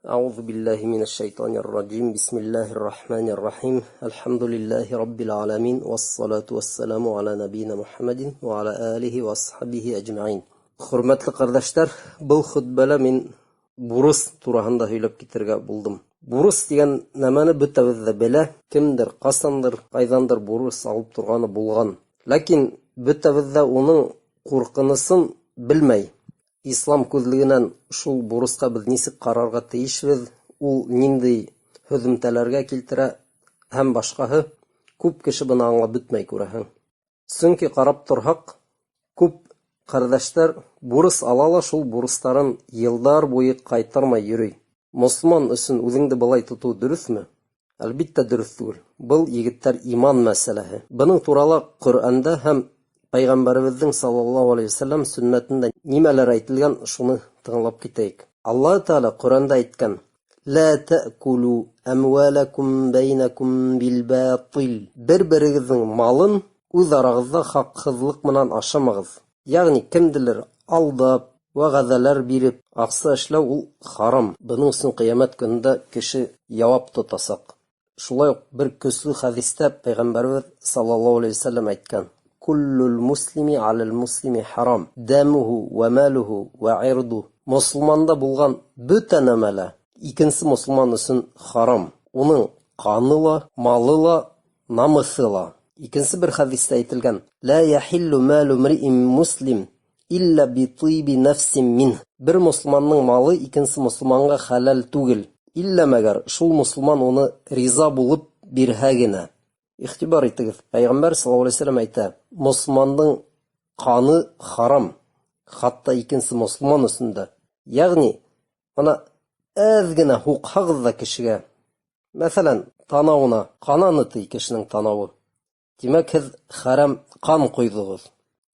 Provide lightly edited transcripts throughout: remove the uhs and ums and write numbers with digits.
أعوذ بالله من الشيطان الرجيم بسم الله الرحمن الرحيم الحمد لله رب العالمين والصلاة والسلام على نبينا محمد وعلى آله وأصحابه أجمعين. Хөрмәтле ҡәрҙәштәр, был хөтбәлә мин бурыс тураһында һөйләп китергә булдым. Бурыс тигән нәмәне бөтәбеҙ ҙә белә. Кемдер, ҡасандыр, ҡайҙандыр бурыс алып торғаны булған. Ләкин бөтәбеҙ ҙә уның ҡурҡынысын белмәй. Ислам күҙлегенән шул бурысҡа беҙ нисек ҡарарға тейешбеҙ, ул ниндәй һөҙөмтәләргә килтерә һәм башҡаһы. Күп кеше быны аңлап бөтмәй, күрәһең. Сөнки ҡарап торһаҡ, күп ҡәрҙәштәр бурыс ала ла шул бурыстарын йылдар буйы ҡайтармай йөрөй. Мосолман өсөн үҙеңде былай тотоу дөрөҫмө? Әлбиттә, дөрөҫ түгел. Был, егеттәр, иман мәсьәләһе. Бының турала Ҡөрьәндә һәм Пәйғәмбәребеҙҙең саллаллаһу алейһи вәсәлләм сөннәтендә нимәләр әйтелгән, шуны тыңлап китәйек. Аллаһы Тәғәлә Ҡөрьәндә әйткән: «Лә тәкулу әмваләкум бәйнәкум бил-батил». Бер-берегеҙҙең малын үҙ арағыҙҙа хаҡһыҙлыҡ менән ашамағыҙ. Йәғни кемделер алдап, вәғәҙәләр биреп аҡса эшләү ул харам. Бының өсөн ҡиәмәт көнөндә кеше яуап тотасаҡ. Шулай уҡ бер көслө хәдистә Пәйғәмбәребеҙ саллаллаһу алейһи вәсәлләм әйткән: «Куллул муслими алал муслими харам, дәмуһу вә малуһу вә ирду». Мосолманда булған бөтә нәмә лә икенсе мосолман өсөн харам. Уның ҡаны ла, малы ла, намыҫы ла. Икенсе бер хәдистә әйтелгән: «Ла яхиллу малу мриин муслим илля би нәфсин мин». Бер мосолмандың малы икенсе мосолманға хәләл түгел, иллә мәгәр шул мосолман уны риза булып бирһә генә. Иғтибар итегеҙ, Пәйғәмбәр саллаллаһу алейһи вәсәлләм әйтә, мосолмандың ҡаны харам, хатта икенсе мосолман өсөн дә. Йәғни, бына әҙ генә һуҡһағыҙ ҙа кешегә, мәҫәлән, танауына, ҡананы ти кешенең танауы. Тимәк, һеҙ хәрәм ҡан ҡойҙоғоҙ.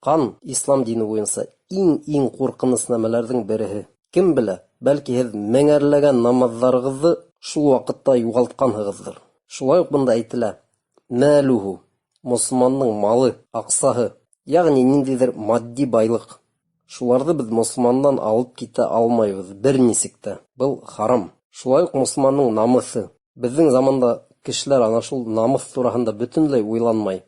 Ҡан ислам дине буйынса иң-иң ҡурҡыныс нәмәләрҙең береһе. Кем белә, бәлки һеҙ меңәрләгән намаҙҙарығыҙҙы шул ваҡытта юғалтҡанһығыҙҙыр. Шулай уҡ бында әйтелә: мәлүһу, мосолмандың малы, аҡсаһы, йәғни ниндәйҙер матди байлыҡ. Шуларҙы беҙ мосолмандан алып китә алмайбыҙ бер нисек тә. Был харам. Шулай уҡ мосолмандың намыҫы. Беҙҙең заманда кешеләр ана шул намыҫ тураһында бөтөнләй уйланмай.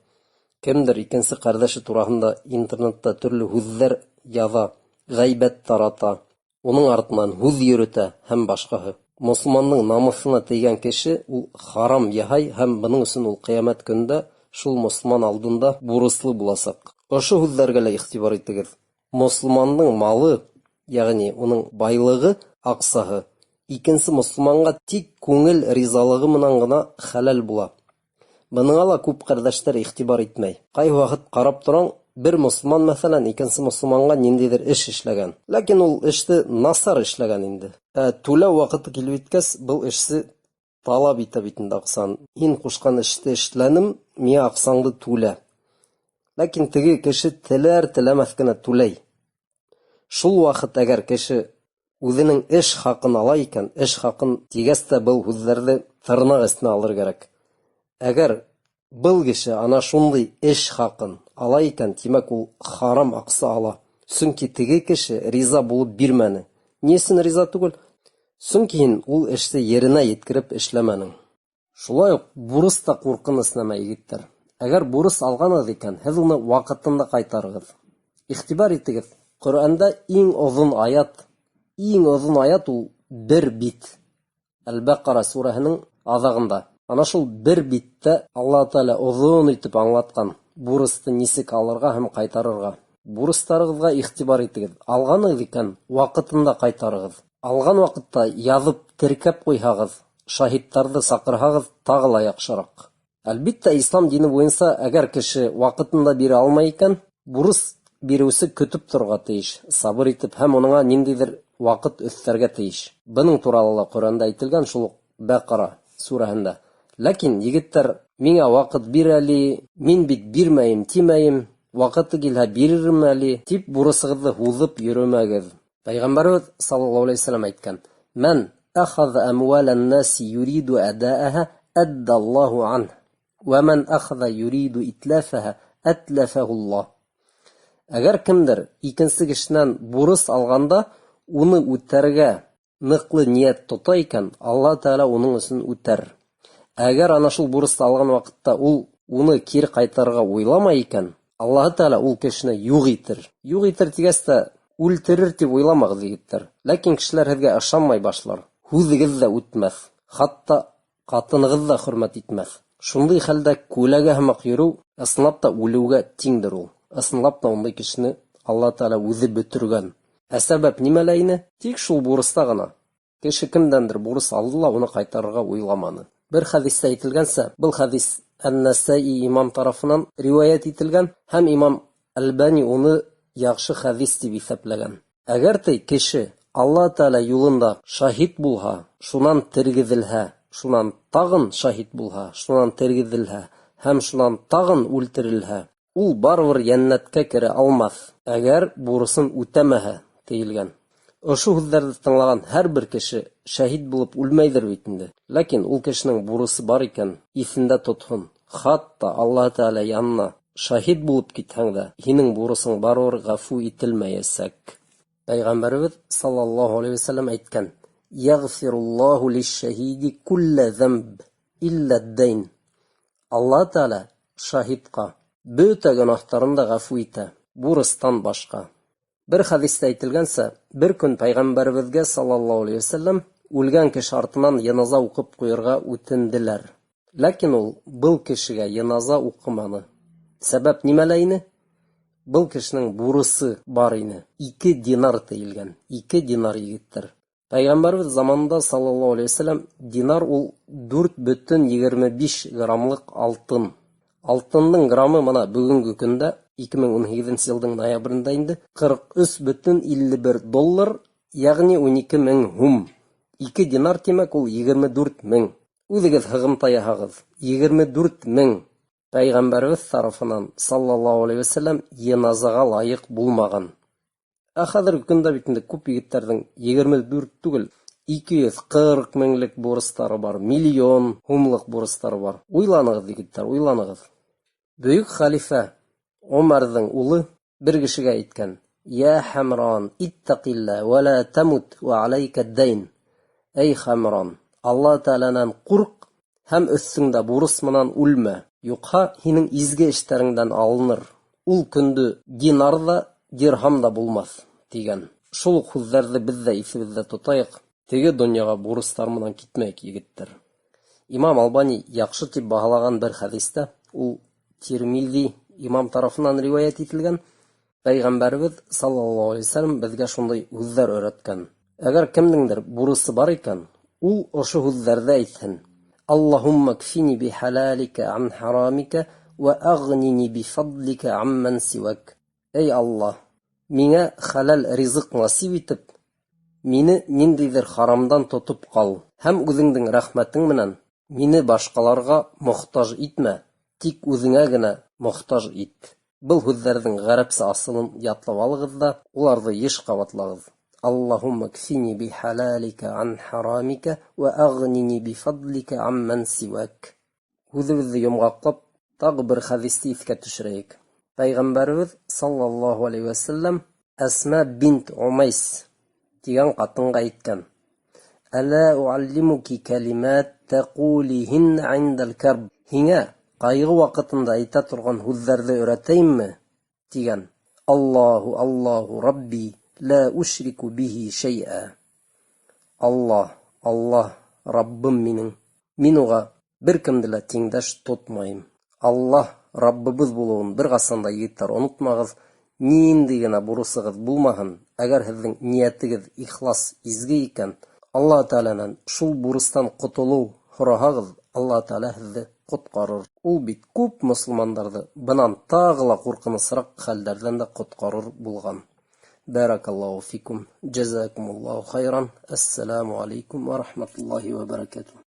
Кемдер икенсе ҡәрҙәше тураһында интернетта төрлө һүҙҙәр яҙа, ғәйбәт тарата, уның артынан һүҙ йөрөтә һәм башҡаһы. Мосолмандың намыҫына тейгән кеше ул харам яһай һәм бының өсөн ул ҡиәмәт көндә шул мосолман алдында бурыслы буласаҡ. Ошо һүҙҙәргә лә иғтибар итегеҙ. Мосолмандың малы, йәғни уның байлығы, аҡсаһы икенсе мосолманға тик күңел ризалығы менән генә хәләл була. Быныңа ла күп ҡәрҙәштәр иғтибар итмәй. Ҡайһы ваҡыт ҡарап торам, бер мосолман, мәҫәлән, икенсе мосолманға ниндәйҙер эш эшләгән. Ләкин ул эште насар эшләгән инде. Ә түләү ваҡыты килеп еткәс, был эшсе талап итә бит инде аҡсаны. Һин ҡушҡан эште эшләнем, миңә аҡсаңды түлә. Ләкин теге кеше теләр-теләмәҫ кенә түләй. Шул ваҡыт әгәр кеше үҙенең эш хаҡын ала икән, эш хаҡын тигәс тә был һүҙҙәрҙе тырнаҡ эсенә алыр кәрәк. Әгәр был кеше ана шундай эш хаҡын ала икән, тимәк, ул харам аҡса ала. Сөнки теге кеше риза булып бирмәне. Ни өсөн риза түгел? Сөнки һин ул эште еренә еткереп эшләмәнең. Шулай уҡ бурыс та ҡурҡыныс нәмә, егеттәр. Әгәр бурыс алғанығыҙ икән, һеҙ уны ваҡытында ҡайтарығыҙ. Иғтибар итегеҙ, Ҡөрьәндә иң оҙон аят, иң оҙон аят ул бер бит. Әл-Бәҡара сүрәһенең аҙағында. Ана шул бер биттә Аллаһ Тәғәлә оҙон итеп аңлатҡан бурысты нисек алырға һәм ҡайтарырға. Бурыстарығыҙға иғтибар итегеҙ. Алғанығыҙ икән, ваҡытында ҡайтарығыҙ. Алған ваҡытта яҙып теркәп ҡуйһағыҙ, шаһиттарҙы саҡырһағыҙ, тағы ла яҡшыраҡ. Әлбиттә, ислам дине буйынса, әгәр кеше ваҡытында бирә алмай икән, бурыс биреүсе көтөп торорға тейеш, сабыр итеп һәм уныңа ниндәйҙер ваҡыт өҫтәргә тейеш. Бының турала ла Ҡөрьәндә әйтелгән, шул уҡ Бәҡара сүрәһендә. Ләкин, егеттәр, миңә ваҡыт бир әле, мин бит бирмәйем тимәйем, ваҡыты килһә бирермен әле, тип бурысығыҙҙы һуҙып йөрөмәгеҙ. Пәйғәмбәребеҙ саллаллаһу алейһи вәсәлләм әйткән: «Мән әхәҙә әмвалән наси юриду әдәәһә әддаллаһу анһ, вә мән әхәҙә юриду итләфәһә әтләфәһуллаһ». Әгәр кемдер икенсе кешенән бурыс алғанда уны үтәргә Ныҡлы ниәт тота икән, Аллаһы Тәғәлә уның өсөн үтәр. Әгәр ана шул бурысты алған ваҡытта ул уны кире ҡайтарырға уйламай икән, Аллаһы Тәғәлә ул кешене юҡ итер. Юҡ итер тигәс тә үлтерер тип уйламағыҙ, егеттәр. Ләкин кешеләр һеҙгә ышанмай башлар. Һүҙегеҙ ҙә үтмәҫ. Хатта ҡатынығыҙ ҙа хөрмәт итмәҫ. Шундай хәлдә күләгә һымаҡ йөрөү ысынлап та үлеүгә тиңдер ул. Ысынлап та ундай кешене Аллаһы Тәғәлә үҙе бөтөргән. Ә сәбәп нимәлә ине? Тик шул бурыста ғына. Кеше кемдәндер бурыс алды ла уны ҡайтарырға уйламаны. Бер хәҙистә әйтелгәнсә, был хәҙис Ән-Нәсәи имам тарафынан риүәйәт ителгән һәм имам Әлбани уны яҡшы хәҙис тип иҫәпләгән. Әгәр ти кеше Аллаһы Тәғәлә юлында шаһит булһа, шунан тергеҙелһә, шунан тағын шаһит булһа, шунан тергеҙелһә һәм шунан тағын үлтерелһә, ул барыбер йәннәткә керә алмаҫ, әгәр бурысын үтәмәһә, тейелгән. Ошо һүҙҙәрҙе тыңлаған һәр бер кеше шәһит булып үлмәйҙер бит инде. Ләкин ул кешенең бурысы бар икән, иҫендә тотһон. Хатта Аллаһы Тәғәлә янына шаһит булып китһәң дә, һинең бурысың барыбер ғәфү ителмәйәсәк. Пәйғәмбәребеҙ саллаллаһу алейһи вәсәлләм әйткән: "Яғфируллаһу лиш-шәһиди куллә зәмб илля ад-дайн". Аллаһы Тәғәлә шаһитҡа бөтә гонаһтарын да ғәфү итә, бурыстан башҡа. Бер хәҙистә әйтелгәнсә, бер көн пәйғәмбәребеҙгә саллаллаһу алейһи вәсәлләм үлгән кеше артынан йыназа уҡып ҡуйырға үтенделәр. Ләкин ул был кешегә йыназа уҡыманы. Сәбәп нимәлә ине? Был кешенең бурысы бар ине. 2 динар тейелгән. 2 динар, егеттәр. Пәйғәмбәребеҙ заманында саллаллаһу алейһи вәсәлләм динар ул 4,25 граммлыҡ алтын. Алтындың граммы мына бөгөнгө көндә 2018 йылдың ноябрендә инде 43,51 доллар, йәғни 12 мең һум. 2 динар тимәк ул 24 мең. Үҙегеҙ һығымта яһағыҙ. 24 мең. Пәйғәмбәребеҙ тарафынан саллаллаһу алейһи вәсәлләм йыназаға лайыҡ булмаған. Ә хәҙерге көндә бит инде күп егеттәрҙең 24 түгел, 240 меңлек бурыстары бар, миллион һумлыҡ бурыстары бар. Уйланығыҙ, егеттәр, уйланығыҙ. Бөйөк хәлифә Омәрҙең улы бер кешегә әйткән: "Йә Хәмран, иттәҡилла вә лә тәмут вә аләйкә дәйн". Эй Хәмран, Аллаһ Тәғәләнән ҡурҡ һәм өҫтөңдә бурыс менән үлмә, юҡһа һинең изге эштәреңдән алыныр. Ул көндө динар ҙа, дирһам да булмаҫ, тигән. Шул уҡ һүҙҙәрҙе беҙ ҙә иҫебеҙҙә тотайыҡ. Теге донъяға бурыстар менән китмәйек, егеттәр. Имам Албани яҡшы тип баһалаған бер хәҙистә, ул Тирмизи имам тарафынан риүәйәт ителгән, Пәйғәмбәребеҙ саллаллаһу алейһи вәсәлләм беҙгә шундай һүҙҙәр өйрәткән. Әгәр кемдеңдер бурысы бар икән, ул ошо һүҙҙәрҙе әйтһен: Аллаһумма кфини бихалалика ан харамика ва агнини бифадлика амман сивак. Эй Аллаһ, миңә хәләл ризыҡ насип итеп, мине ниндәйҙер харамдан тотоп ҡал һәм үҙеңдең рәхмәтең менән мине башҡаларға мохтаж итмә, тик үҙеңә генә мохтаж ит. Был һүҙҙәрҙең ғәрәпсә асылын ятлап алығыҙ ҙа, уларҙы йыш ҡабатлағыҙ. Аллаһумма кфини бихалалика ан харамика ва агнини бифадлика амман сивак. Һүҙебеҙҙе йомғаҡлап, тағы бер хәҙисте иҫкә төшөрәйек. Пәйғәмбәребеҙ саллаллаһу алейһи вәсәлләм Әсмә бинт Умайс тигән ҡатынға әйткән: "Әлә уаллимуки кәлимәт тәҡулиһиннә индәл кәрб". Һиңә ҡайғы ваҡытында әйтә торған һүҙҙәрҙе өйрәтәйемме? Тигән. Аллаһу Аллаһу Рабби ла ушрику бихи шәйә. Аллаһ, Аллаһ, Раббым минең. Мин уға бер кемде лә тиңдәш тотмайым. Аллаһ Раббыбыҙ булыуын бер ҡасан да, егеттәр, онотмағыҙ. Ниндәй генә бурысығыҙ булмаһын, әгәр һеҙҙең ниәтегеҙ ихлас, изге икән, Аллаһ Тәғәләнән шул бурыстан ҡотолоу һораһағыҙ, Аллаһ Тәғәлә һеҙҙе ҡотҡарыр. Ул бит күп мосолмандарҙы бынан тағы ла ҡурҡынысыраҡ хәлдәрҙән дә ҡотҡарыр булған. Бәрәкаллаһу фикум, джазакумуллаһу хайран. Ассаламу алейкум ва рахматуллаһи ва баракатуh.